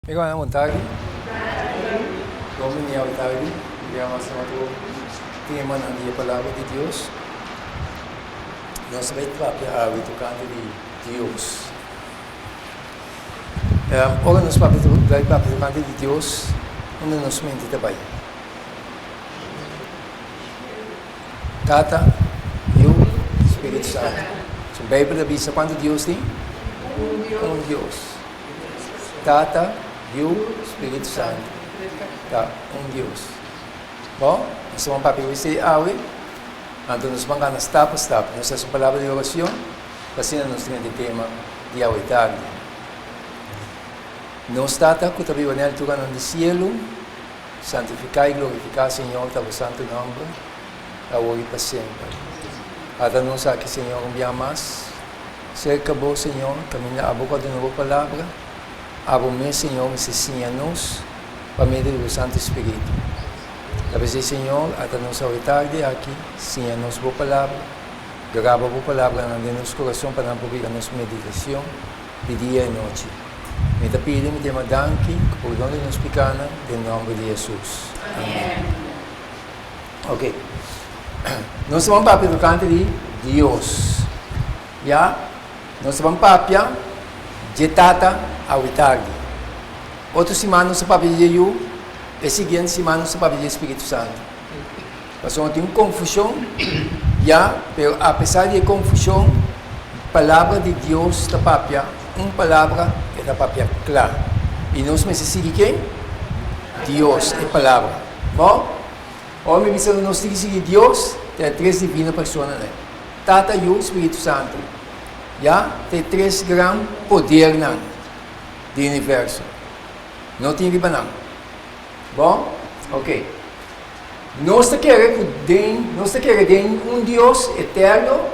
Mi gana bon tardi. Bon bini awe tardi. Mi a mostra otro temanan di e Palabra di Dios. Nos ta bai papia awe tokante di Dios. Ora nos papia bai papia tokante di Dios, unda nos mente ta bai? Tata, Yu, Spiritu Santu. So Beibel ta bisa kuantu Dios tin? Un Dios. Tata, Yu, Spiritu Santu ta un Dios. Bon, nos ta ban papia ku esei awe, anto nos ban gana stap pa stap. Nos hasi un palabra di oracion pa asina nos drenta e tema di awe tardi. Nos Tata ku ta biba den alturanan di cielu, santifiká i glorifiká, Señor, ta bo santu nomber, awor i pa semper. Ata nos aki, Señor, un bia mas. Serka bo, Señor, kaminda abo ku a duna bo palabra, abo mes, Señor, mester siña nos pa medio di bo Santu Spiritu. Ta p'esei, Señor, ata nos awe tardi aki, siña nos bo palabra, graba bo palabranan den nos kurason pa nan por bira nos meditashon di dia i nochi. Mi ta pidi, mi ta yama danki ku pordon di nos pikanan, den nòmber di Hesus. Amen. Ok. Nos ta ban papia tokante di Dios. Ya, nos ta ban papia dje Tata awe tardi. Otro siman nos ta papia dje Yu, e siguiente siman nos ta papia dje Spiritu Santu. Pasobra tin un konfushon, ya, pero apesar di e konfushon, Palabra di Dios ta papia un palabra, e ta papia kla. I nos mester sigui ken? Dios, e Palabra. Bon? Ora mi bisa nos tin ki sigui Dios, ta e tres divino personanan, Tata, Yu, Spiritu Santu. Ya, ta e tres gran podernan di universo. No tin riba nan. Bon? Ok. Nos ta kere ku den, nos ta kere den un Dios eterno,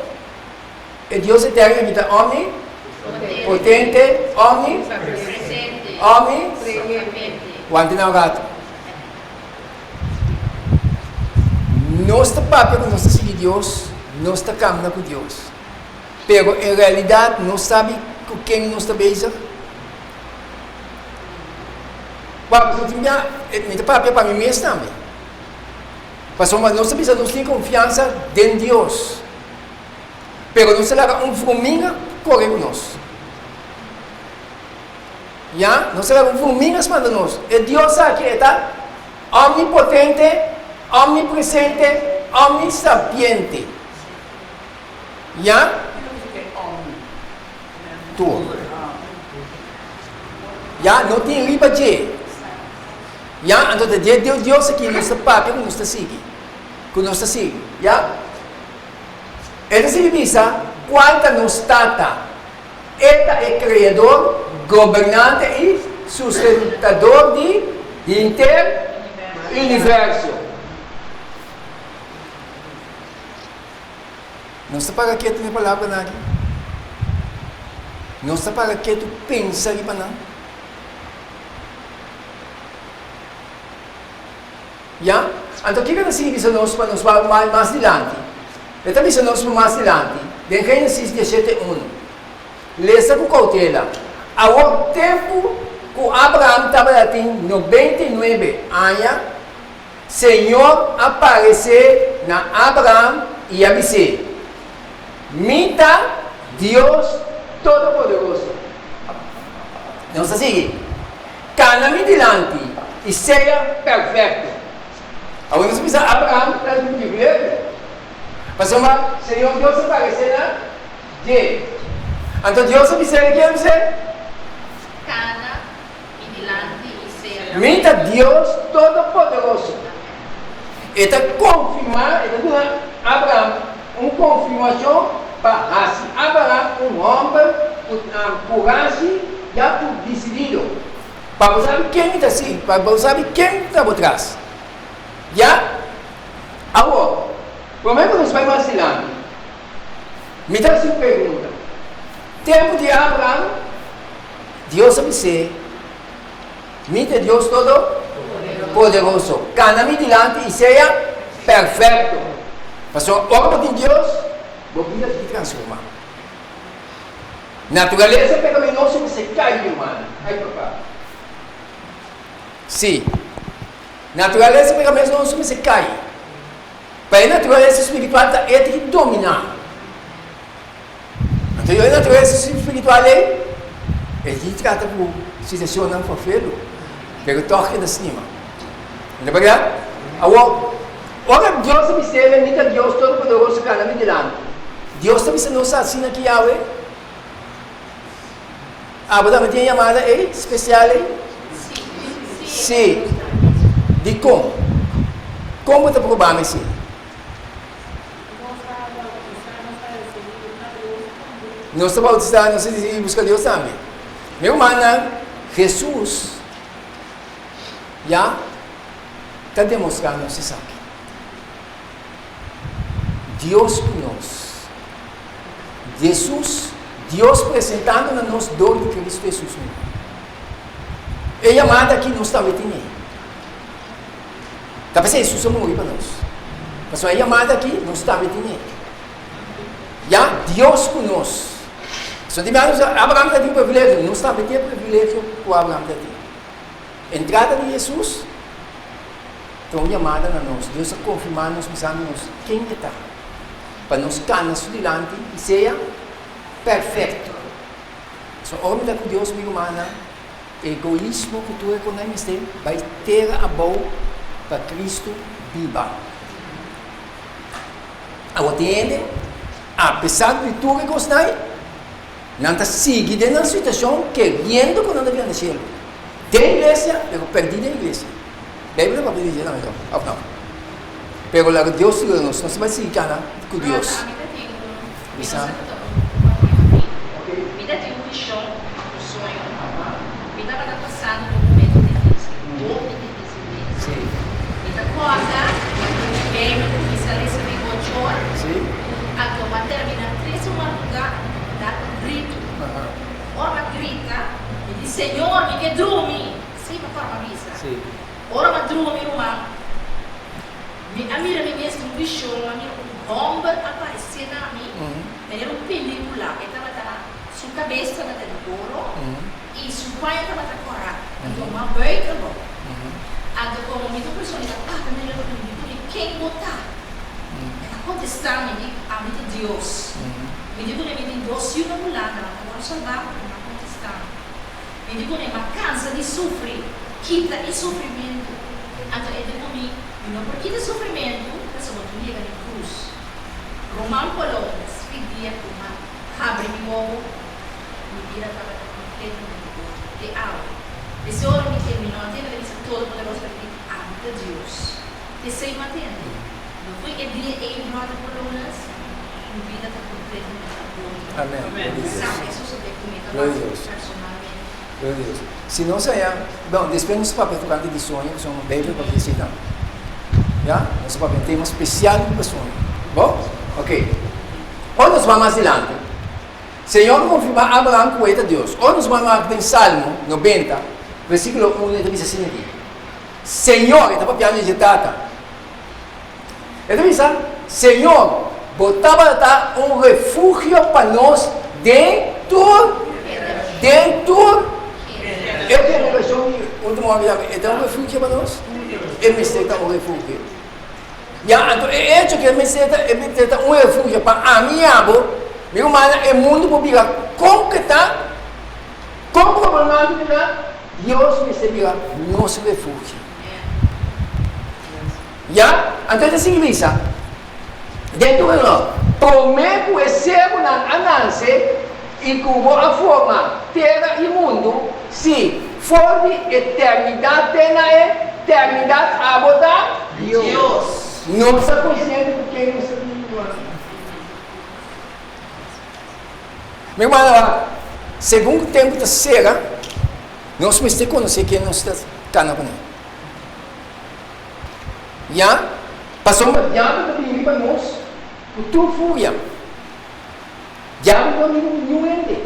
e Dios eterno ki ta omni, potente, omni, omni, wanta nan un rato. Nos ta papia ku nos ta sigui Dios, nos ta kamna ku Dios. Pero en realidat nos sabi ku ken nos ta bezig? Wak, mi tin bia, mi ta papia pa mi mes tambe. Pasobra nos ta bisa nos tin konfiansa den Dios. Pero nos ta laga un fruminga kore ku nos. Ya, nos ta laga un fruminga spanta nos. E Dios aki e ta omnipotente, omnipresente, omnisapiente. Ya? Tur. Ya, no tin riba dje. Ya, anto ta dje Dios aki nos ta papia ku nos ta sigui. Ku nos ta sigui. Ya? E ta sigui bisa, Kual ta nos Tata? E ta e Kreador, Gobernante i Sustentador di henter universo. Nos ta para ketu na e palabranan aki? Nos ta para ketu pensa riba nan? Ya? Anto kiko ta sigui bisa nos pa nos bai mas dilanti? E ta bisa nos pa mas dilanti den Génesis diashete unu. Lesa ku koutela. Awor tempu ku Abraham tabata tin 99 aña, Señor a paresé na Abraham i a bis'é, Mi ta Dios Todopoderoso. Nos ta sigui, Kana mi dilanti i sea perfekto. Awor nos ta bisa Abraham ta un privilegio, pasobra Señor Dios a paresé na dje. Anto Dios a bis'é, Ke a bis'é? Kana mi dilanti i sea perfekto. Mi ta Dios Todopoderoso. E ta konfirmá, e ta duna Abraham un konfirmashon pa hasi Abraham un hòmber ku kurashi ya ku disidido. Pa bo sabi ken mi ta sigui, pa bo sabi ken ta bo tras. Ya? Awor, promé ku nos bai mas dilanti, mi ta hasi un pregunta. Tempu di Abraham, Dios a bis'é, Mi ta Dios Todo Poderoso. Kana mi dilanti i sea perfekto. Pasobra ora bo tin Dios, bo bida ta transformá. Naturalesa pekaminoso mester kai, mi rumannan. Ai, papá. Sí. Naturalesa pecaminoso nos mester kai. Pa e naturalesa spiritual ta e tin ki dominá. Anto e naturalesa spiritual ei, e tin trata ku situashonnan fafelu, pero tòg e ta stima. No ta bèrdat? Awor, ora Dios ta bis'é, Mi ta Dios Todopoderoso, kana mi dilanti. Dios ta bisa nos asina aki awe? Abo tambe tin e yamada ei, spesial ei? Sí. Dikon? Kon bo ta proba mi esei? Nos ta bautisá, nos ta disidí buska Dios tambe. Mi rumannan, Hesus ya ta demostrá nos esaki. Dios ku nos. Jesus, Dios presentando na nos dor di Cristo Jesus mismo. E yamada aki nos tambe tin e. Ta p'esei Jesus a muri pa nos. Pasobra e yamada aki nos tambe tin e. Ya, Dios ku nos. So di nos, Abraham ta tin privilegio, nos tambe tin e privilegio ku Abraham ta tin. Entrada di Jesus ta un yamada na nos. Dios a konfirmá nos bisando nos ken e ta. Pa nos kana su dilanti i sea perfekto. So ora mi ta ku Dios mi rumannan, egoismo ku tur e konai mester bai tera abou pa Kristu biba. Awor tin hende, apesar di tur e kosnan, nan ta sigui den nan situashon keriendo ku nan ta bira na shelu. Den iglesia, pero perdí den iglesia. Beibel ta papia di dje tambe, òf no? Pero laga Dios yuda nos, nos ta bai sigui kana ku Dios. Mi ta tin un, mi no sa ku ta un papia aki. Mi ta tin un vishon, un soño. Mi tabata pasando un momento difísil, hopi difísil mes. Mi ta kòrda ku Beibel kuminsá lesa den ocho or, anto m'a terminá tres or marduga, mi ta dal un gritu. Ora m'a grita, mi di, Señor, mi ke drumi! Sí, mi kòrda m'a bisa. Ora m'a drumi, ruman, mi a mira mi mes den un vishon, m'a mira un hòmber aparesé na mi, manera un pelíkula. E tabata, su kabes tabata di oro i su paña tabata kòrá. Anto m'a bùig abou. Anto komo mi ta un persona ku ta papia manera ku mi di ku mi, Ken bo ta? E a kontestá mi, di, Ami ta Dios. Mi di kuné, Mi tin dos yu na Hulanda, nan ta wòrdu salbá. E no a kontestá mi. Mi di kuné, M'a kansa di sufri, kita e sufrimentu. Anto e di ku mi, Mi no por kita sufrimentu, pasobra bo tin yega di krus. Roman Polones, fi dia ku m'a habri mi wowo, mi bida tabata kompletamente otro. Te awe. Desde ora mi ke mi no a tende ta bisa Todopoderoso, pero mi di, Ami ta Dios. P'esei m'a tende. No fui e dia ei, Brother Polones, mi bida ta completamente otro. Amen. Gloria a Dios. Esaki a sucede cu mi ta Gloria a basa Dios. personalmente. Gloria a Dios. Si nos haya, bon, despues nos papia tocante di soño, pasobra Bijbel papia di esei tambe. Ya? Nos papia un tema special riba soño. Bon? Ok. Ora nos bai mas dilanti, Señor a confirma Abraham cu e ta Dios. Ora nos bai wak den Salmo 90, versiculo 1, e ta bisa asina aki, Señor, e ta papiando di dje Tata. E ta bisa, Señor, bo tabata un refugio pa nos den tur, den tur e generashon di ultimo hòmber yama. E ta un refugio pa nos? E mester ta un refugio. Ya, anto e echo ku e mester ta, e mester ta un refugio pa ami i abo, mi rumannan, e mundu por bira kon ku e ta, kon problemátiko e ta, Dios mester bira nos refugio. Ya, anto e ta sigui bisa, Den tur reloj, promé ku e serunan a nanse i ku bo a forma tera i mundu, sí, for di eternidat te na e ternidat abo ta Dios. Nos ta konsiente ku ken nos ta biba. Mi rumannan, segun ku tempu ta sera, nos mester konosé ken nos ta kana kuné. Ya, pasobra diabel ta bini riba nos ku tur furia. Diabel no amigu ku niun hende.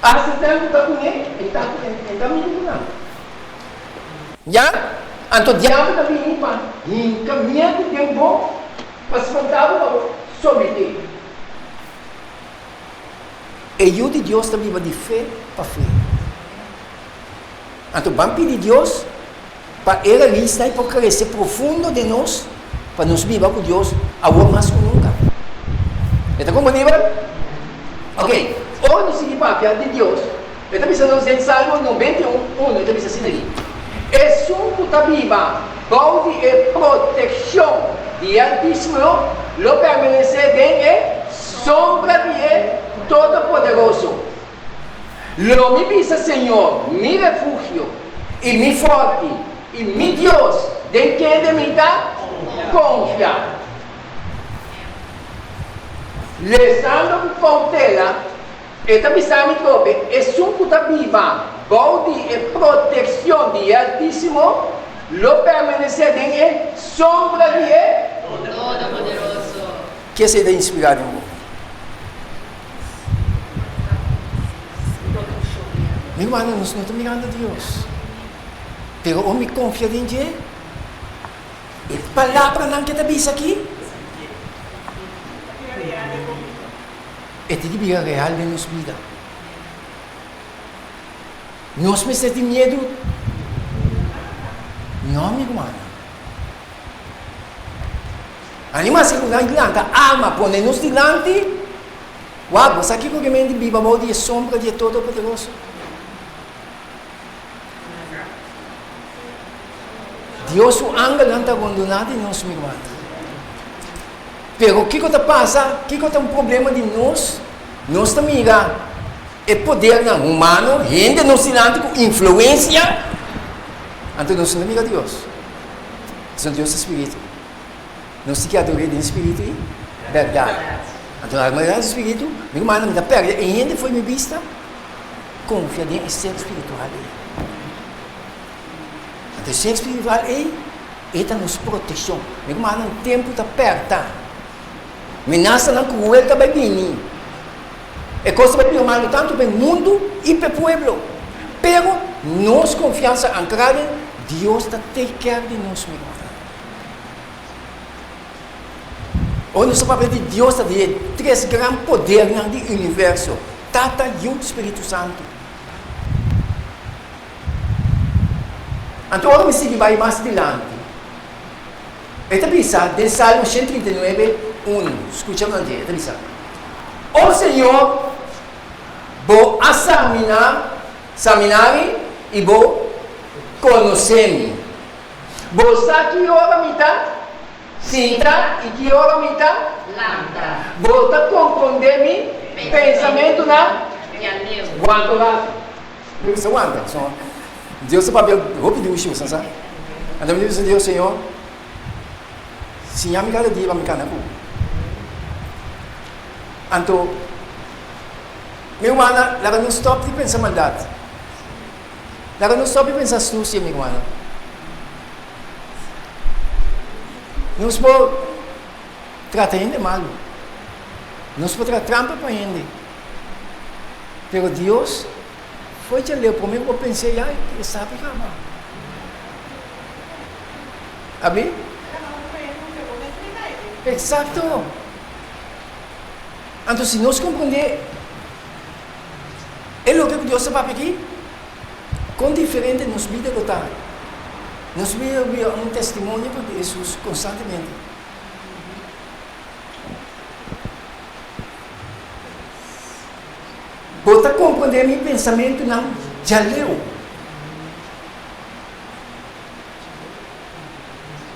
Asta esnan ku ta kuné, e ta e ta amigu ku nan. Ya, anto diabel ta bini pa hinka miedu den bo, pa spanta bo pa bo someté. E Yu di Dios ta biba di fe pa fe. Anto ban pidi Dios. Pa e raisnan ei por krese profundo den nos, pa nos biba ku Dios awor mas ku nunka. E ta komprendibel? Ok, ora nos sigui papia di Dios, e ta bisa nos den Salmo 91, unu, e ta bisa asina aki, Esun ku ta biba bou di e protekshon di e Altísimo lo permanesé den e sombra di e Todopoderoso. Lo mi bisa Señor, mi refugio i mi fòrti i mi Dios den kende mi ta konfia. Lesando ku koutela, e ta bisa mi trobe, Esun ku ta biba bou di e protekshon di e Altísimo lo permanesé den e sombra di e Todopoderoso. Ke esei ta inspirá den bo? Mi rumannan, nos no ta mirando Dios, pero ora mi konfia den dje, e palabranan ke ta bisa aki, e tin di bira real den nos bida. Nos mester tin miedu? No, mi rumannan. Anima si ku nan lanta arma pone nos dilanti, wak, bo sa kiko ke men di biba bou di e sombra di e Todopoderoso? Dios su angelnan ta rondoná di nos, mi ruman. Pero kiko ta pasa? Kiko ta un problema di nos? Nos ta mira e podernan humano, hende nos dilanti ku influensia, anto nos no ta mira Dios. Pasobra Dios ta spiritu. Nos tin ke ador'é den spiritu i bèrdat. Anto na manera di spiritu, mi rumannan, mi ta pèrdè e hende fo'i mi bista, konfia den e ser spiritual ei. Anto e ser spiritual ei, e ta nos protekshon. Mi rumannan, tempu ta pèrta. Menasanan kruel ta bai bini. E kos ta bai bira malu tantu pa e mundu i pa e pueblo. Pero nos konfiansa ankrá den Dios ta take care di nos, mi rumannan. Ora nos ta papia di Dios ta di e tres gran podernan di universo, Tata, Yu, Spiritu Santu. Anto ora mi sigui bai mas dilanti, E ta bisa den Salmo 139, unu, skucha nan dje, e ta bisa, O Señor, Bo a saminá, saminá mi i Bo konosé mi. Bo sa ki ora mi ta sinta i ki ora mi ta lanta. Bo ta komprondé mi pensamentunan. Wanta un ratu. Mi bisa wanta, so Dios ta papia hopi dushi, bo sa. Anto mi bisa Dios, Señor, siña mi kada dia pa mi kana ku bo. Anto, mi rumannan, laga nos stòp di pensa maldat. Laga nos stòp di pensa susia, mi rumannan. Nos por trata hende malu. Nos por traha trampa pa hende. Pero Dios foi dja leu prome ku bo pens'é ya e sabi kaba. Abi? Eksakto! Anto si nos komprondé e loke ku Dios ta papia aki, kon diferente nos bida lo ta. Nos bida lo bira un testimonio pa Hesus konstantemente. Bo ta komprondé mi pensamentunan djaleu.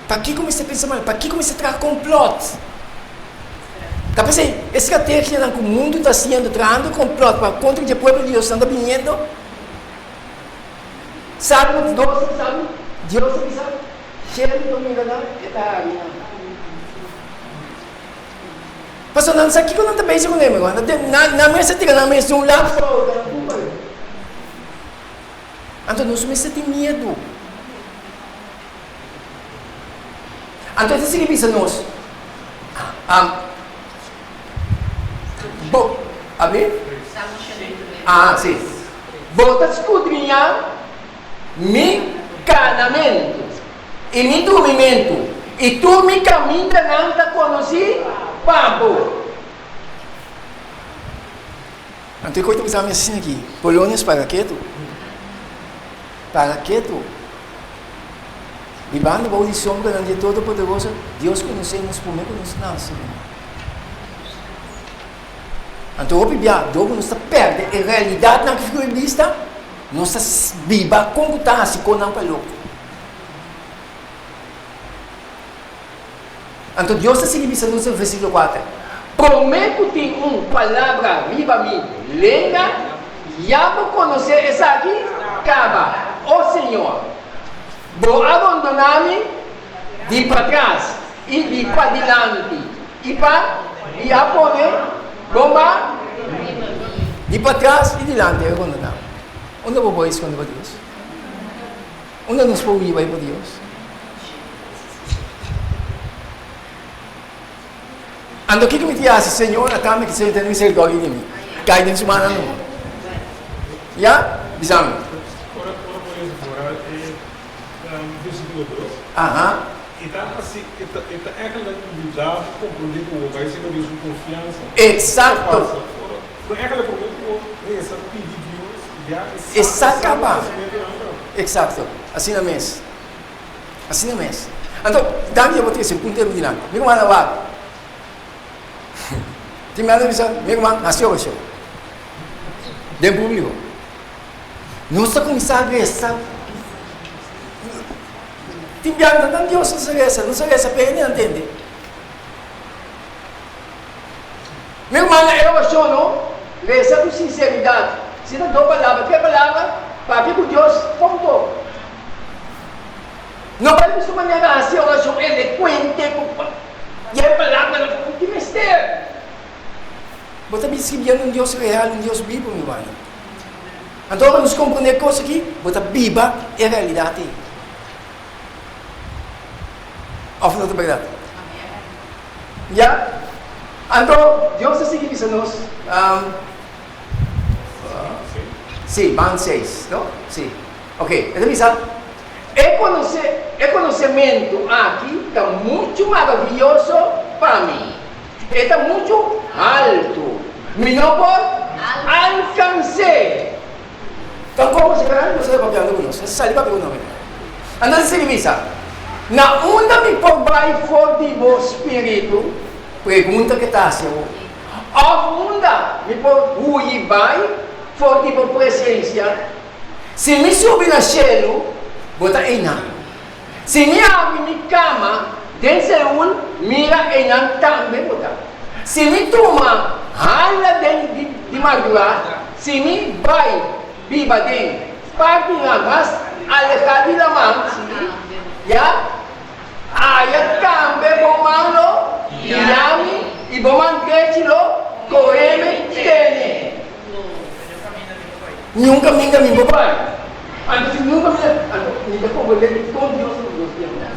Pakiko mester pensa mal? Pakiko mester traha komplòt? Ta p'esei e strategianan ku mundu ta hasiendo, trahando komplòt pa kontra dje pueblo di Dios nan ta biniendo. Salmo 12, sabi? Dios a bisa, Shelu ta mira nan, e ta hari nan. Pasobra nan sa kiko nan ta bezig kuné, mi ruman. Nan mester tira nan mes di un lado pa otro, nan culpa yo. Anto nos mester tin miedu. Anto e ta sigui bisa nos, bo, abi? Ah, si. Bo ta skudriñá mi kanamentu i mi durmimentu, i tur mi kamindanan ta konosí pa bo. Anto e kos ta bisa mi asina aki, Polonius para ketu, para ketu. Bibando bou di sombranan di e Todopoderoso, Dios konosé nos promé ku nos nase. Anto hopi bia, dor ku nos ta pèrdè e realidatnan ku figura di bista, nos ta biba kon ku ta hasi konnan pa loko. Anto Dios ta sigui bisa nos den versíkulo kuater, Promé ku tin un palabra riba mi lenga, ya bo konosé esaki kaba, o Señor. Bo a rondoná mi di patras i di padilanti, i pa i a pone bo man di patras i dilanti a rondoná mi. Unda bo por eskonde pa Dios? Unda nos por hui bai pa Dios? Anto kiko mi tin hasi, Señor? Ata mi kiser tene misericordia di mi. Kai den su mannan numa. Ya? Bisa mi. Ora ora bo lesa foral e versiculo dos, Aha. e ta hasi e ta e ta eigenlijk yuda bo comprende cu bo bai serka Dios cu confiansa. Exacto. Pasa ora no eigenlijk prome cu bo resa pidi Dios ya e sa E sa e sa bo caba. pensamentonan caba. Exacto. Asina mes. Asina mes. Anto, danki bo trese un punto dilanti. Mi ruman a wak. Tin manda bisa, mi ruman, hasi orashon. Den públiko. Nos ta kuminsá resa. Tin biaha nan Dios nos a resa, nos a resa pa hende nan tende. Mi ruman, e orashon no, resa ku sinseridat. Si ta dos palabra, tres palabra, papia ku Dios, punto. No bai di su manera hasi orashon elecuente ku yen palabranan ku tin mester. Bo ta bin sirbiendo un Dios real, un Dios bibu, mi rumannan. Anto ora nos komprende e kos aki, bo ta biba e realidat ei. Òf no ta bèrdat? Ya? Anto Dios ta sigui bisa nos, Sí, ban seis, no? Sí. Ok, e ta bisa, E konosé, e konosementu aki ta muchu maravioso pa mi. E ta muchu haltu. Mi no por alkans'é. Tampoko si grandi nos ta papiando ku nos, nos ta sali papia ku nos mira. Anto ta sigui bisa, Na unda mi por bai for di bo spiritu? Pregunta ke ta hasi awor. Òf unda mi por huyi bai for di bo presensia? Si mi subi na shelu, bo ta einan. Si mi habri mi kama den Seul, mira einan tambe bo ta. Si mi tuma hala den di madrugá, si mi bai biba den partinan mas alehá di laman, ya, aya tambe bo man lo guia mi i bo man drechi lo kohe mi tene. Niun kaminda mi bo bai. Anto si niun kaminda, anto mi ta komprendé dikon Dios ta Dios di amor.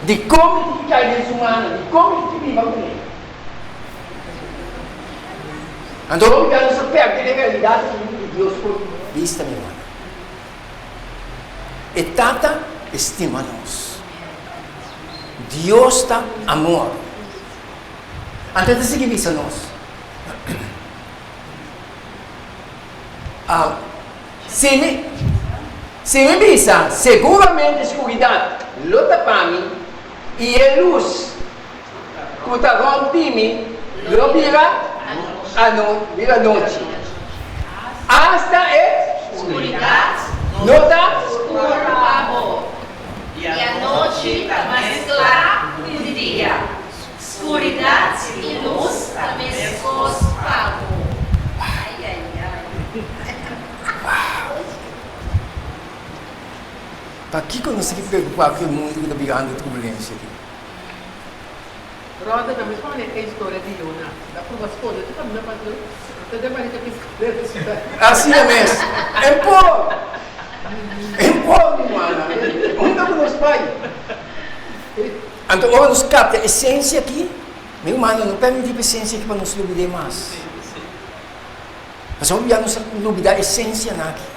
Dikon mi tin ki kai den su mannan, dikon mi tin ki biba kuné. Anto hopi bia nos ta pèrdè e realidat aki di Dios por bista, mi hermano. E Tata estima nos. Dios ta amor. Anto e ta sigui bisa nos, Si mi, si mi bisa, seguramente skuridat lo tapa mi, i e lus ku ta rònt di mi lo bira ano, bira nochi. Asta e Skuridat no ta skur pa bo, i anochi ta mas kla ku di dia. Skuridat i lus ta meskos pa bo. Ai ai ai. Wow! Pakiko nos tin ki preokupá ku e mundu ku ta birando turbulensia aki? Roda ta mesmo manera e historia di Jonas. Ta pruba skonde tur kaminda pa Dios, ta den barika piskadero di siudat. Asina mes. En por! En por, mi rumannan. Unda ku nos bai? Anto ora nos kapta esensia aki, mi rumannan, no permití pa esensia aki pa nos lubid'é mas. Pasobra hopi bia nos ta lubidá esensianan aki.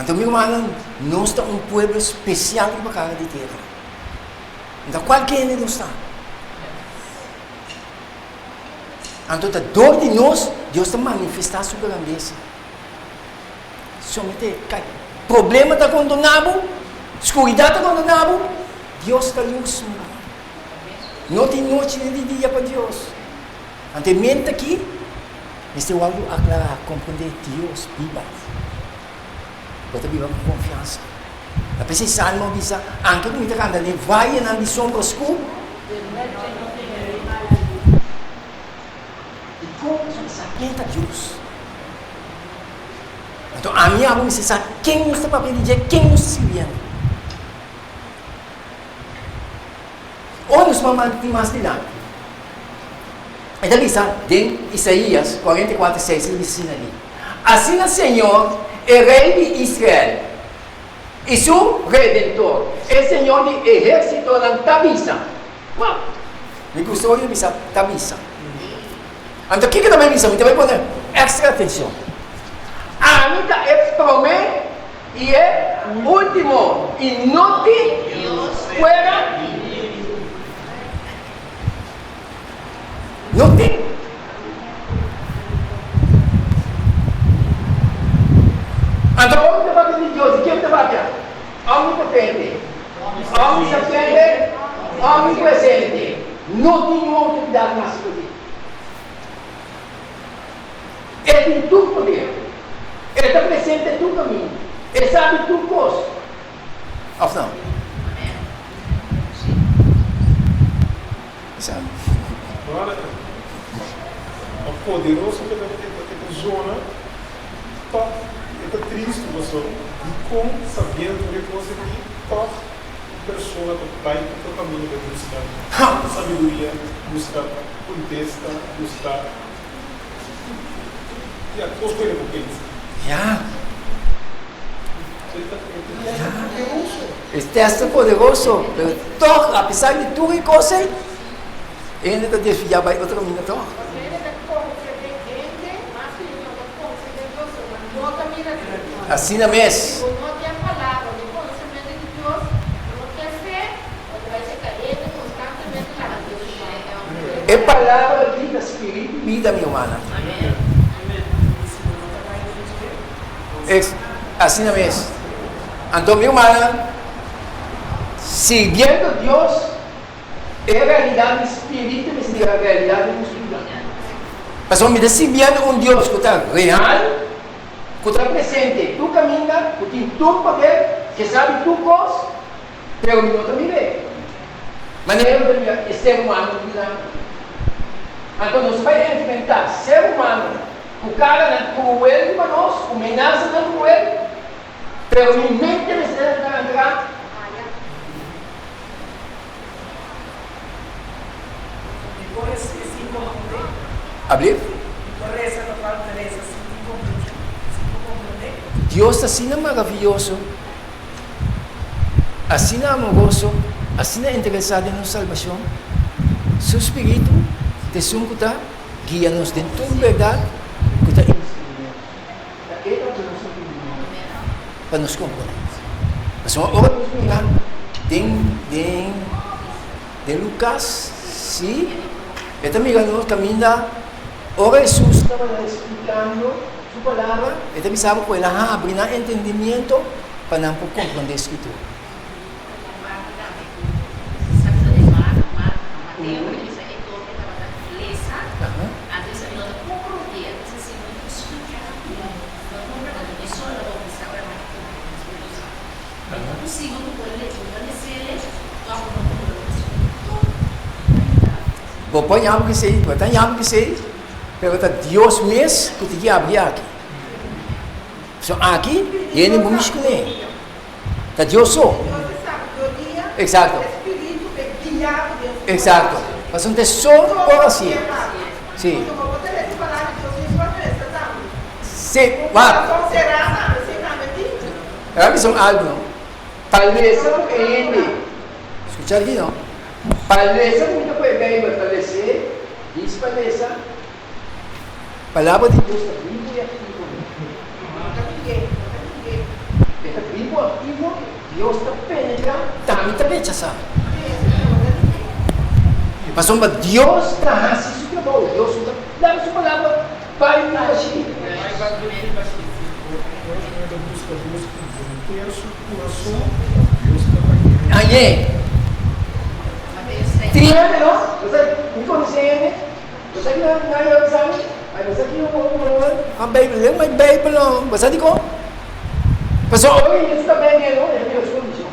Anto mi rumannan, nos ta un pueblo spesial riba kara di tera. Anto kualke hende nos ta. Anto ta dor di nos, Dios ta manifestá su grandesa. Someté, kai. Problema ta kondoná bo, skuridat ta kondoná bo, Dios ta lus, mi ruman. No tin nochi ni di dia pa Dios. Anto e mente aki mester wòrdu aklará, komprondé Dios biba. Bo ta biba ku konfiansa. Ta p'esei Salmo a bisa, Anke ku mi ta kanta den vayenan di sombra skur, Dikon boso ta sa ken ta Dios? Anto ami abo mester sa ken nos ta papia di dje, ken nos ta sirbiendo. Ora nos mama tin mas dilanti, e ta bisa den Isaías 44, 6, e ta bisa asina li, Asina Señor, e Rei di Israel, i su Redentor, e Señor di ehérsitonan ta bisa. Wow! Mi gusta ora e bisa ta bisa. Anto kiko ta bai bisa? Mi ta bai pone extra atencion. Ami ta e prome i e ultimo, i no tin fuera di mi. No tin. Anto ora mi ta papia di Dios, di ken mi ta papia? Omnipotente, omnisapiente, omnipresente. No tin un outoridat mas ku e. E tin tur poder. E ta presente tur kaminda. E sabi tur kos. Òf no? Sabi. Brother, a poderoso ku e ta zona tòg e ta tristu pasobra dikon sabiendo tur e kos aki tòg un persona ta bai otro kaminda pa buska sabiduria, buska kontesta, buska ya kos ku e no por pensa. Ya. E ta poderoso. E tèst ta poderoso, pero tòg apesar di tur e kos ei, hende ta desviá bai otro kaminda tòg. Pasobra hende ta konfia den hende mas ku hende no ta konfia den Dios, pasobra no ta mira Dios. Asina mes. Si bo no tin e palabra ni konosementu di Dios, bo no tin fe, bo ta bai seka hende konstantemente laga Dios su man. E palabra aki ta spiritu i bida, mi rumannan. Asina mes. Anto mi rumannan, sirbiendo Dios, e realidad di spiritu mester bira realidad den nos bida. Pasobra mi ta sirbiendo un Dios ku ta real, ku ta presente tur kaminda, ku tin tur poder, ke sabi tur kos, pero mi no ta mir'é. Manera mi ta mira e ser humano di dilanti. Anto nos bai enfrentá ser humano ku karanan kruel riba nos, ku menasanan kruel, pero mi mente mester ta ankrá. Ablief? Dios ta asina maravioso, asina amoroso, asina interesá den nos salbashon. Su spiritu ta esun ku ta guia nos den tur bèrdat ku ta instruí nos. Ta e ta duna nos entendimiento pa nos komprondé. Pasobra ora nos mira den den den Lukas, sí, e ta mira nos kaminda ora Hesus tabata splikando su palabra, e ta bisa bo ku el a habri nan entendimiento pa nan por komprondé Skritura. Bo por yama esei, bo ta yama esei, pero ta Dios mes ku ta yabri aki. So aki hende bo mishi kuné. Ta Dios so. Exacto. Exacto. Pasobra ta so por hacié. Sí. Sí, wak. Laga bisa un algu no. Pa lesa ku e hende, skucha aki no, pa lesa ku mi ta pone Beibel pa les'é, dis pa lesa, Palabra di Dios ta bibu i aktivo. E ta bibu aktivo, Dios ta penetrá, tambe ta rechasá. Pasobra Dios ta hasi su trabou, Dios no ta laga su palabra bai bashí. buska Dios ku henter su kurason, Dios ta hañ'é. Hañ'é. Tin hende no? Bo sa, mi konosé hende, bo sa ki nan nan a bisa mi? Ay, bo sa ki un un un Beibel, lei my Beibel no. Bo sa dikon? Pasobra ora hende ta bende no, e ta mira su kondishon.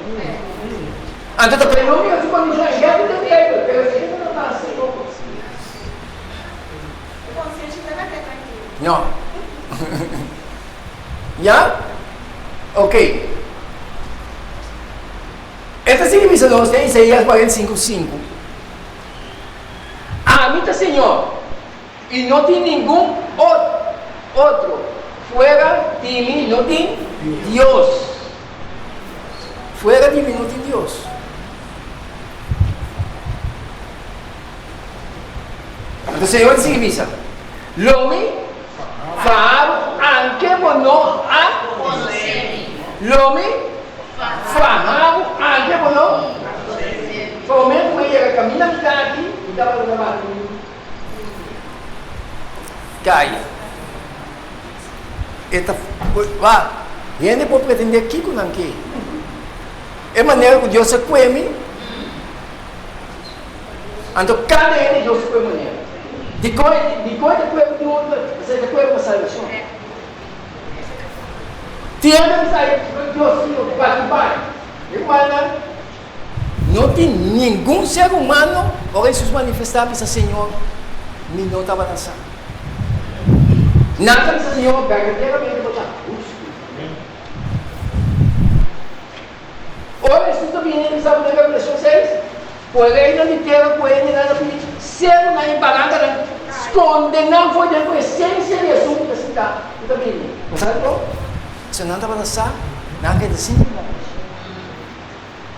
Anto ta no mira su kondishon, e gèt den Beibel, pero e no ta hasi. E konsienshi ta na ke trankil. No. Ya? Ok. E ta sigui bisa nos den Isaías 45, 5, Ami ta Señor, i no tin ningun otro, fuera di mi no tin Dios. Fuera di mi no tin Dios. Anto Señor ta sigui bisa, Lo mi faha bo anke bo no a Konosé mi. Lo mi faha bo anke bo no Promé ku mi yega kaminda mi ta aki, mi tabata ta bati mi kaya. E ta wak, hende por pretendé kiko nan ke. E manera ku Dios a kue mi. Anto kada hende Dios ta kue manera. Dikon dikon e ta kue ku un otro? Pasobra e ta kue pa salbashon. Tin hende ta bisa ay Dios si no bati bai. Mi rumannan, no tin ningun ser humano ora Hesus manifestá bisa Señor mi no tabata sa. Nan ta bisa Señor berdaderamente bo ta hustu. Ora Hesus ta bini den Salmo den Revelashon seis, ku e reinan di tera ku hendenan ta bini serunan i barankanan skonde nan for den presensia di Hesus ku ta sintá ku ta bini. Bo sa dikon? Pasobra nan tabata sa nan keda sin tin nada.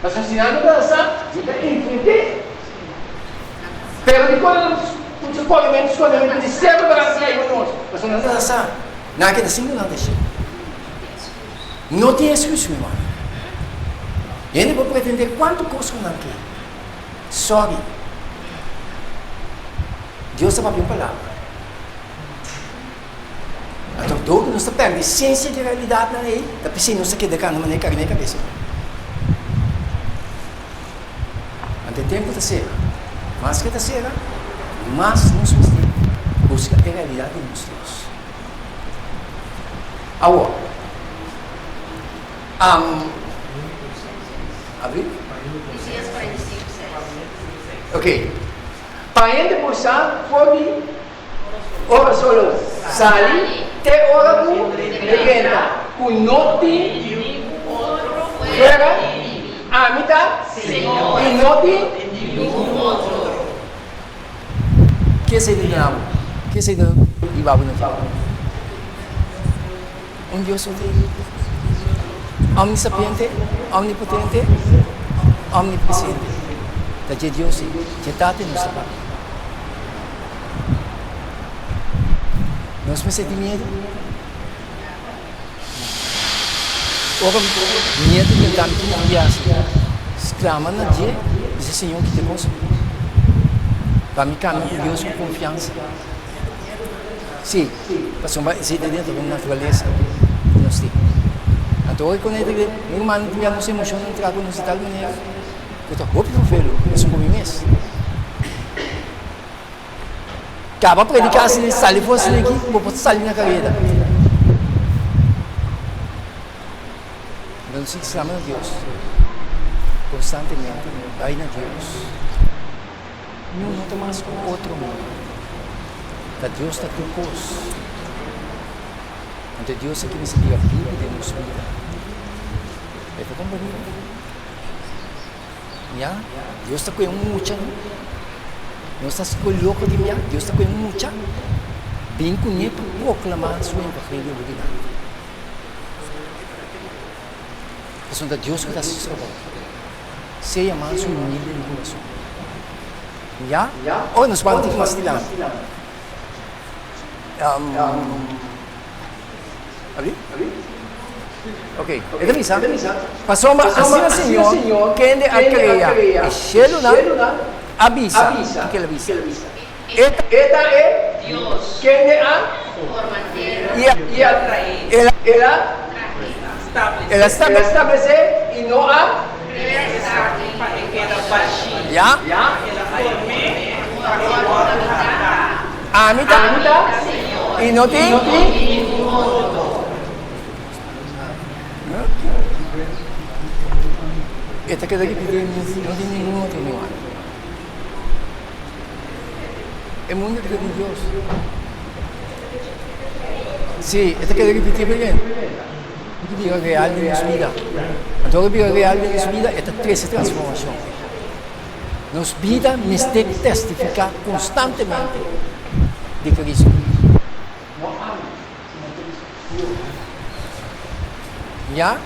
Pasobra si nan tabata sa, mi ta enfrent'é. Pero dikon nan ta skondementu skondementu di seru baranka i ku nos? Pasobra nan tabata sa nan keda sin tin nada. No tin excuse mi hermano. Hende por pretende cuanto cos cu nan ke. Sorry. Dios ta papia un palabra. Anto door cu nos ta perde esencia di realidadnan ey, ta pesey nos ta keda cana manera carne cabeza. Anto e tempo ta cera. Mas ke ta cera, mas nos mester busca e realidad di nos Dios. Awor, am, abri? Isaías 45, 6. Ok. Pa hende por sa for di ora solo sali te ora ku e drenta, ku no tin fuera, ami ta i no tin Ke esei ta duna bo? Ke esei ta hiba bo na dje? Un Dios so tin. Omnisapiente, omnipotente, omnipresente. Ta dje Dios ei, dje Tata ei nos ta papia. Nos mester tin miedu? No. Ora miedu tenta mi tin ku biasi, sklama na dje, bisa Señor kita kos pa mi kambia ku Dios ku konfiansa. Sí, pasobra esei ta dentro di naturalesa ku nos tin. Anto ora ku mi rumannan tin bia nos emoshonnan tra ku nos di tal manera ku ta hopi vervelu esun ku mi mes. Kaba prediká asina, sali for asina aki, bo por sali na kareda. Nos tin slama na Dios konstantemente, bai na Dios. No, no ta mas ku otro mundo. Ta Dios ta tur kos. Anto Dios a kuminsá bira bibu den nos bida. E ta komprendé? Ya, Dios ta kohe un mucha no. Nos ta hasi loko di bia, Dios ta kohe un mucha bin kuné pa proklamá su evangelio bo dilanti. Pasobra ta Dios ku ta hasi su trabou. Sea mas humilde di kurason. Ya? Oh, nos ban tin mas dilanti. Abi? Ok, e ta bisa, Pasobra asina Señor, kende a krea e shelunan, a bisa, kiko el a bisa? E ta e kende a i a el a. El a stablesé i no a. Ya. Ami ta i no tin. E ta keda ripití, no tin ningun otro igual. E mundu ta di Dios. Sí, e ta keda ripití porque e ta bira real den nos bida. Anto ora e bira real den nos bida, e ta trese transformashon. Nos bida mester testifiká konstantemente di Cristo. Ya?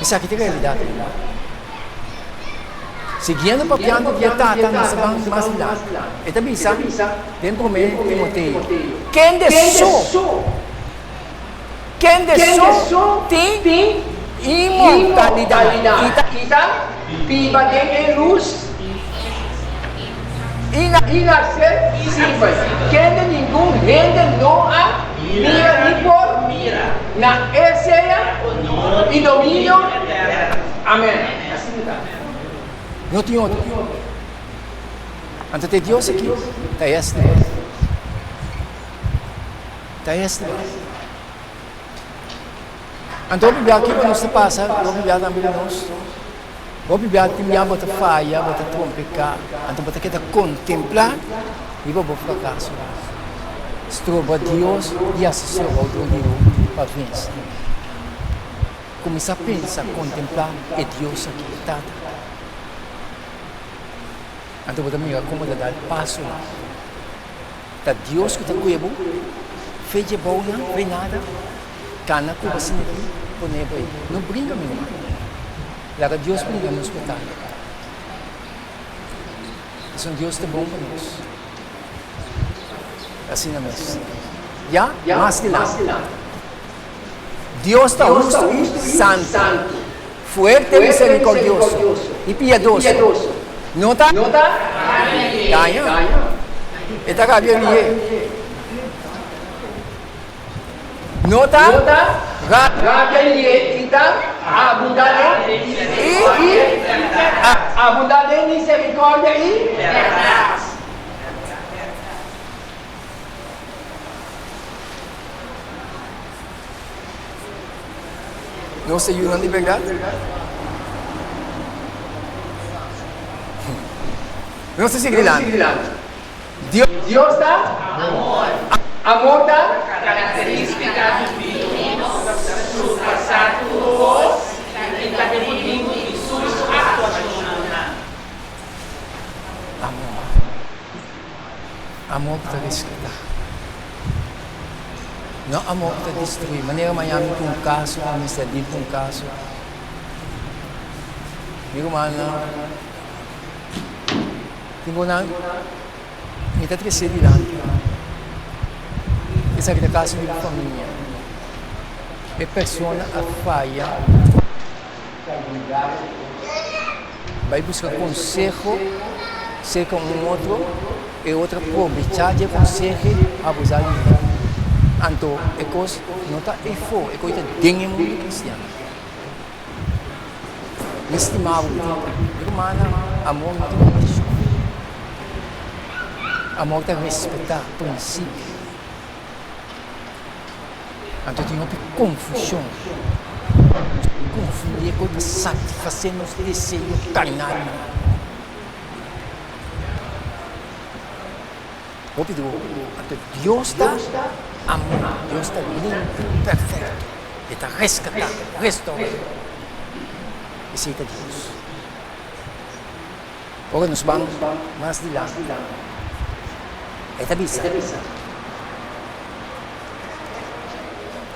Esaki ta realidat. Siguiendo papiando di e Tata nos ta ban mas dilanti. E ta bisa den Promé Timoteo, Kende so, kende so tin inmortalidat i ta biba den e lus inaksesibel, kende ningun hende no a mira ni por na e sea i dominio. Amen. No tin otro. Anto ta e Dios aki ta esta. Ta esta. Anto hopi bia kiko nos ta pasa, hopi bia tambe ku nos, hopi bia tin bia bo ta faya, bo ta trompeká, anto bo ta keda kontemplá riba bo frakaso. Stroba Dios di hasi su trabou dor di bo pa vense. Kuminsá pensa, kontemplá e Dios aki, e Tata. Anto bo ta mira komo ta dal pasonan. Ta Dios ku ta kuya bo, fe dje bounan, fe nada, kana ku bo asina aki, pone bo ei. No bringa mi ruman. Laga Dios bringa nos bataya. Pasobra Dios ta bon pa nos. Asina mes. Ya, mas dilanti. Dios ta hustu i santu, fuerte, miserikordioso i piadoso. No ta daña, e ta rabia lihé. No ta rabia lihé i ta abundá den miserikòrdia i bèrdat. Nos ta yunan di bèrdat? Nos ta sigui dilanti. Dios. Dios ta amor. Amor ta. Karakterístika divino, surpasá tur kos i ta e motibu di su aktuashonnan. Amor. Amor ku ta reskatá. No amor ku ta destruí. Manera mañana mi ku un kaso, mi mester deal ku un kaso. Mi rumannan, tin ku nan mi ta trese dilanti. Esaki ta kaso di famia. E persona a faya. Bai buska konseho serka un otro, e otro a probechá dje konseho abusá di dje. Anto e kos no ta efo, e kos ta den e mundu kristian. Mi stima bo, mi rumannan, amor no ta kondishon. Amor ta respetá prinsipio. Anto tin hopi konfushon. Nos ta konfundí e kos pa satisfasé nos deseo karnal. Hopi di hopi. Anto Dios ta amor, Dios ta limpi, perfekto. E ta reskatá, restourá. Esei ta Dios. Ora nos ban mas dilanti, e ta bisa,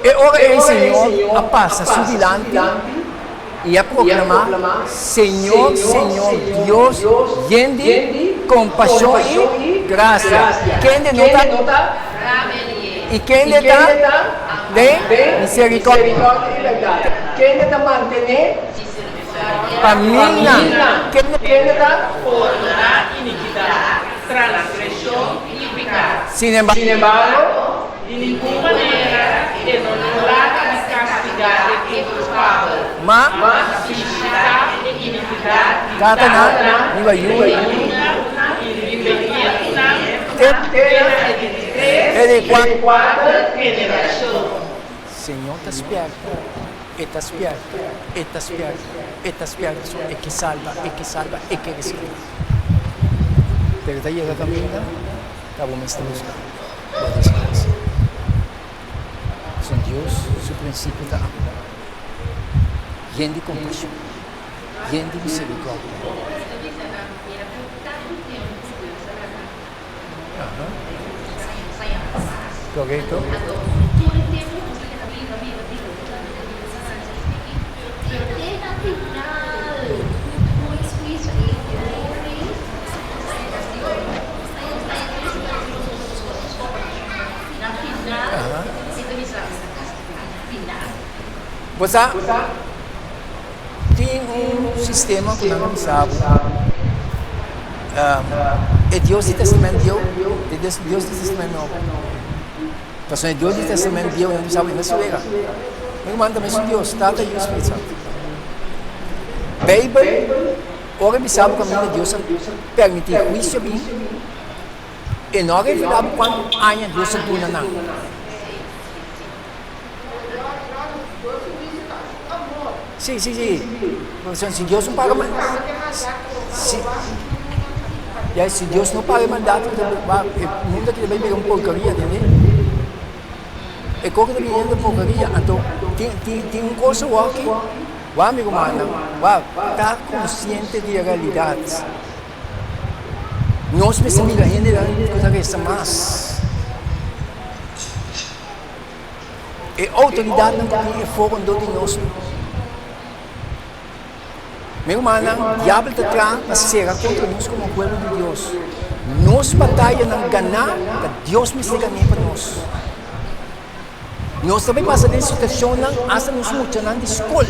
E ora ei Señor a pasa su dilanti i a proklamá, Señor, Señor Dios yen di kompashon i grasia, kende no ta i kende ta den miserikòrdia. Pa milnan, kende ta pordoná inikidat, transgreshon i piká. Sinembargo, di ningun manera e no laga di kastigá. Ma tatanan riba yu te e di Señor ta spierta, e ta spierta, e ta spierta, e ta spierta, so e ke salba, e ke salba, e ke reskatá. Pero ta yega kaminda ta bo mes ta buska bo deskanso. Pasobra Dios su prinsipio ta amor, yen di kompashon, yen di miserikòrdia. Korekto. Bo sa, tin un sistema ku nan a bisa bo, e Dios di Testament Bieu i e Dios di Testament Nobo. Pasobra e Dios di Testament Bieu nan bisa bo e no si wega. Mi ruman ta mesun Dios, Tata, Yu i Spiritu Santu. Beibel, ora e bisa bo kaminda Dios a permití huisio bin, E no a revelá bo kuantu aña Dios a duna nan. Sí, sí, sí. Pasobra si Dios no paga si, ya, si Dios no paga e maldat, e mundu aki ta bai bira un porkeria, tende? E kos ku ta biniendo ta porkeria. Anto, tin, tin, tin un kos awor aki, wak mi rumannan, wak, ta konsiente di e realidat. Nos mester mira hendenan ku ta resa mas. E outoridatnan ku tin e fo rondó di nos. Mi rumannan, diabel ta traha pa sera kontra nos komo pueblo di Dios. Nos batayanan ganá, ta Dios mester gané pa nos. Nos ta bai pasa den situashonnan asta nos muchanan di skol.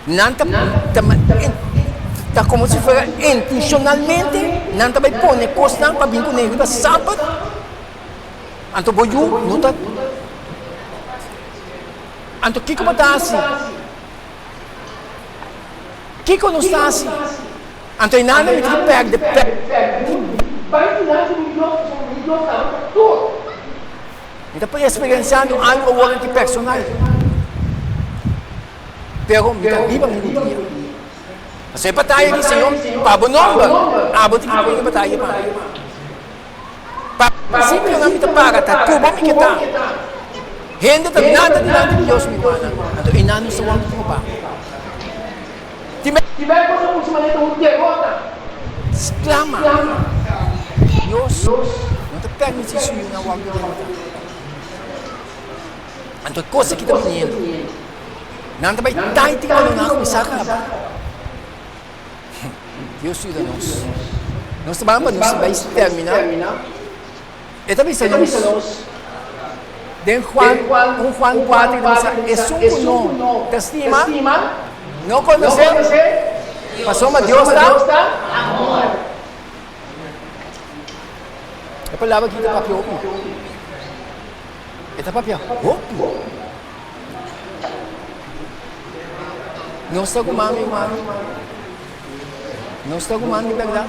Nan ta ta komo si fuera intenshonalmente nan ta bai pone kosnan pa bin kuné riba sabat. Anto bo yu no ta. Anto kiko bo ta hasi? Kiko nos ta hasi? Anto e nana mi tin pèrdè Mi ta eksperensiando algu awor aki personal. Pero mi ta riba mi rudia. Pasobra e bataya di Señor pa bo nomber, abo tin ki pone bataya pa mi. Pa prinsipionan mi ta para, ta ku bo mi ke ta. Hende ta nada dilanti di Dios, mi rumannan, anto einan nos ta wòrdu probá. Tin bes boso muchu manera ta un derota. Sklama, Dios no ta permití su yunan wòrdu derotá. Anto e kos aki ta biniendo. Nan ta bai taiti cuando nan a cuminsa caba. Dios yuda nos. Nos ta ban pa nos bai termina. E ta bisa nos den Juan, un Juan 4 e ta bisa esun cu no ta stima no conoce pasobra Dios ta amor. E palabra aki ta papia hopi. E ta papia hopi. Nos ta ruman, mi ruman. Nos ta ruman di bèrdat.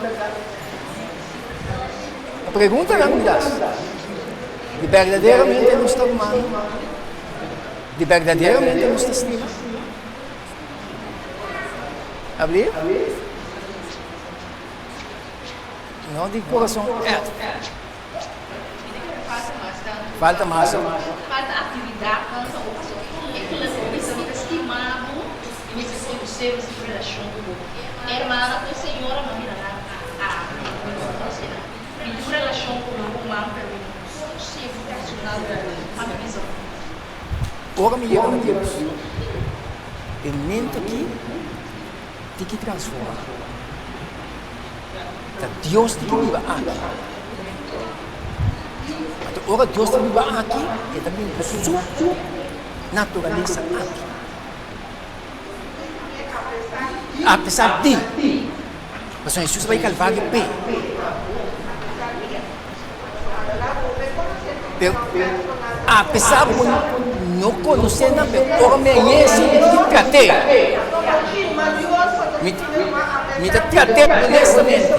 A preguntanan mi das. Di berdaderamente nos ta ruman? Di berdaderamente nos ta stima? Abli? No di corazon echt. Falta mas. Falta actividadnan ta hopi so. E kla ku bisa mi ta stima bo i mi ta conoce bo si relacion ku bo. Hermana ku e señora mi a mira nan a mi no conoce nan. Mi tin un relacion ku bo ruman pero mi no conoce bo personal pa mi bisa bo. Ora mi yega na Dios, e mente aki tin ki transforma. Ta Dios tin ki biba aki. Anto ora Dios ta biba aki, e ta bin ku su naturalesa aki. Apesar di, pasobra Hesus a bai Kalvario p'e. Pero apesar ku bo. no konosé nan, pero ora mi a yega si mi tin trat'é. Mi, mi ta trat'é honestamente.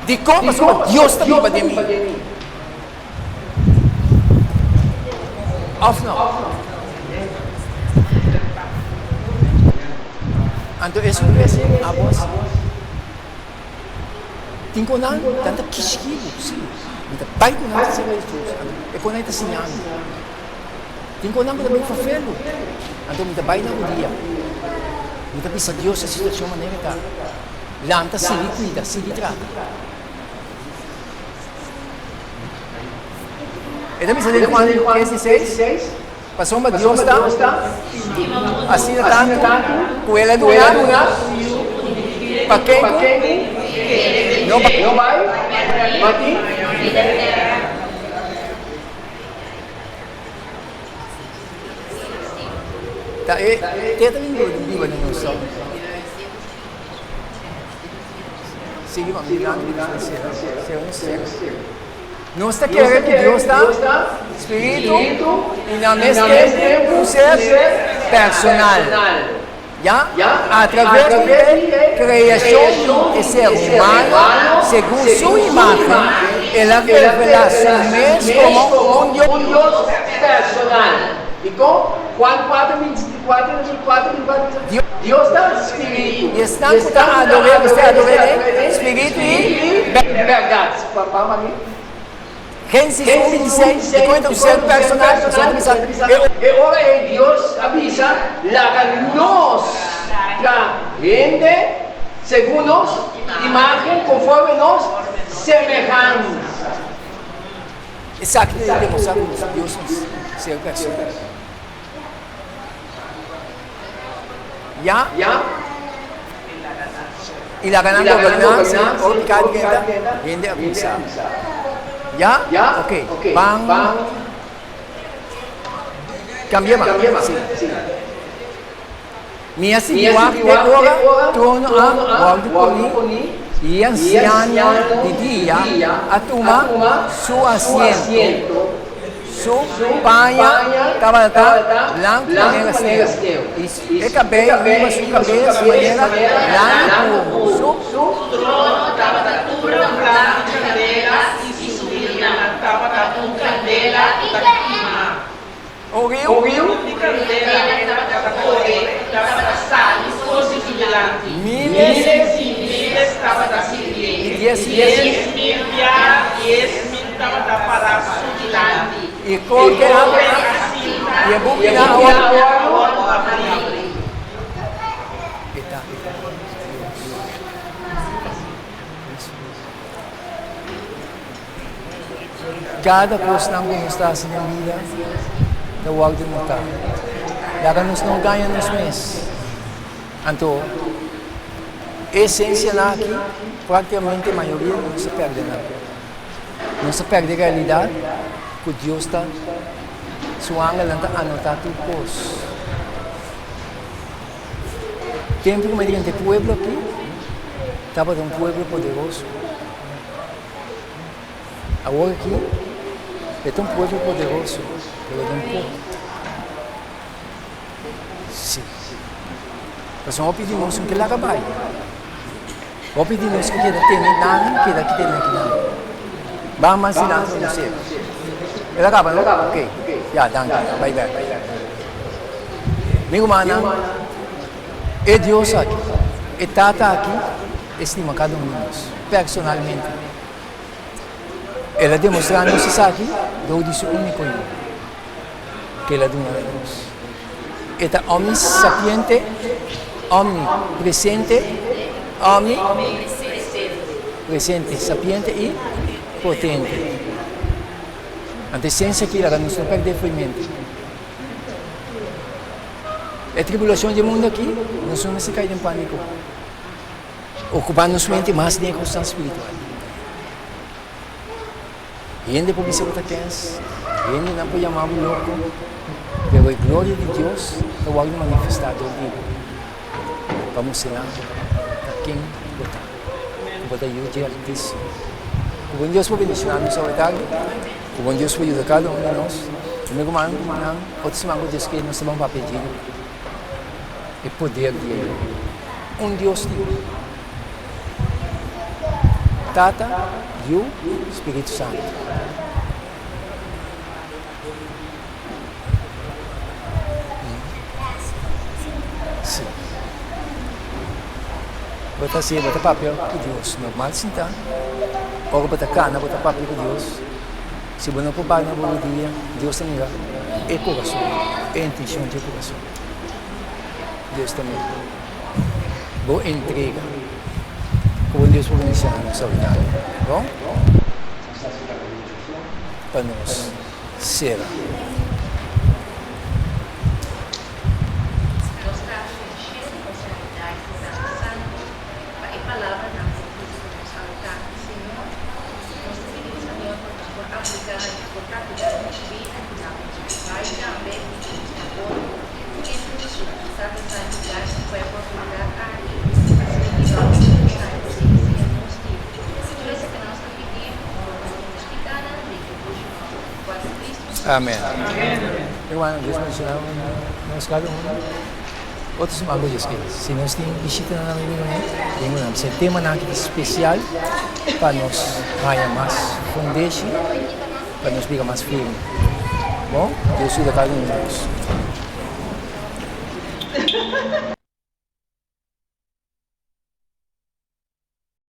Dikon? Pasobra Dios ta biba den mi. Òf no? Anto esun bes abos tin ku nan, nan ta kishki bo, si. Mi ta bai ku nan ta sirbi Hesus. Anto e kon nan ta siña mi. Tin ku nan ku ta bin ferfelu. Anto mi ta bai na rudia. Mi ta bisa Dios e situashon manera e ta. Lanta, sigui kuida, sigui trata. E ta bisa den Juan 3:16, Pasobra Dios ta asina tantu ku El a duna pa ken ku no bai Ta e te ta biba den nos. Sigui pa mi dilanti di nos sera. Sera nos sera. Nos ta kere ku Dios ta Spiritu i na mes tempu un ser personal. Ya? A traves di e kreashon di e ser humano segun su imagen, el a revelá su mes komo un Dios personal. Dikon? Juan 4, 24, 24, 24. Dios ta Spiritu, i esnan ku ta ador'é mester ador'é den spiritu i bèrdat. Génesis 1, 26, Dikon e ta un ser personal? Pasobra e ta bisa, E ora ei Dios a bisa, Laga nos traha hende segun nos imágen, konforme nos semehansa. Esaki ta demostrá ku Dios ta un ser personal. Ya? I laga nan goberná, si ora piká di kenta, hende a kuminsá. Ya? Ok, ban kambia man. Si. Mi a sigui wak te ora trono a wòrdu poní i e ansiano di dia a tuma su asiento. Su paña tabata blanku manera sneu, i e kabei riba su kabes manera lana puru. Su. Su trono tabata tur un plan di kandela, i su wielnan tabata un kandela ku ta kima. Un riu. Di kandela tabata kore i tabata sali for di su dilanti. Miles i miles tabata sirbié. I 10,000. 10,000 bia 10,000 tabata pará su dilanti. I koke a i e bukinan a wòrdu habrí. E ta Dios. Kada kosnan ku nos ta hasi den bida ta wòrdu notá. Laga nos no gaña nos mes. Anto, e esensianan aki práktikamente mayoria di nos a pèrdè nan. Nos a pèrdè realidat ku Dios ta, su angelnan ta anotá tur kos. Tempu ku mi a drenta e pueblo aki tabata un pueblo poderoso. Awor aki e ta un pueblo poderoso, pero den poko. Sí. Pasobra hopi di nos no ke laga bai. Hopi di nos ku keda tene nan, keda ki tene akinan. Ban mas dilanti pa nos sera. El a kaba no? Ok. Ya, danki. Bai bek. Mi rumannan, e Dios aki, e Tata aki, e stima kada un di nos, personalmente. El a demostrá nos esaki dor di su úniko Yu, ku el a duna na nos. E ta omnisapiente, omnipresente, omni presente, sapiente i potente. Anto esensia aki laga nos no pèrdè fo'i mente. E tribulashon di e mundu aki, nos no mester kai den pániko. Okupá nos mente mas den e kosnan spiritual. Hende por bisa bo ta kens, hendenan por yama bo loko, pero e gloria di Dios ta wòrdu manifestá dor di bo pa mustra nan ta ken bo ta, ku bo ta yu dje Altísimo. Ku bon Dios por bendishoná nos awe tardi. Ku bon Dios por yuda kada un di nos. Mi ruman nan, otro siman ku Dios ke nos ta ban papia dje e poder di e un Dios tin. Tata, Yu, Spiritu Santu. Sí. Bo ta hasié, bo ta papia ku Dios normal sintá. Ora bo ta kana, bo ta papia ku Dios. Si bo no por bai na bo rudia, Dios ta mira e kurason, e intenshon dje kurason. Dios ta mira bo entrega. Ku bon Dios por bendishoná nos awe. Bon? Pa nos sera. Nos Tata den shelu, nos ta bidai ku Tata Santu pa e palabranan ku Cristo nos a daki, Señor. Nos ta pidi Señor pa nos por apliká i por praktiká den nos bida i na nos bai tambe i den nos trabou. Entre nos Tata Santu danki pa e oportunidat aki pa sigui biba nos ta i sigui siña nos di Tur esaki nos ta pidi bo pa nos pikanan den e dushi nòmber di kual Cristo Hesus. Amen. Hermano, Dios bendiciona nos cada uno. Otro siman cu Dios kere. Si nos tin bishitanan na mi bini, den un nan. Temanan aki ta special pa nos haya mas fundeshi, pa nos bira mas firme. Bon, Dios yuda cada uno di nos.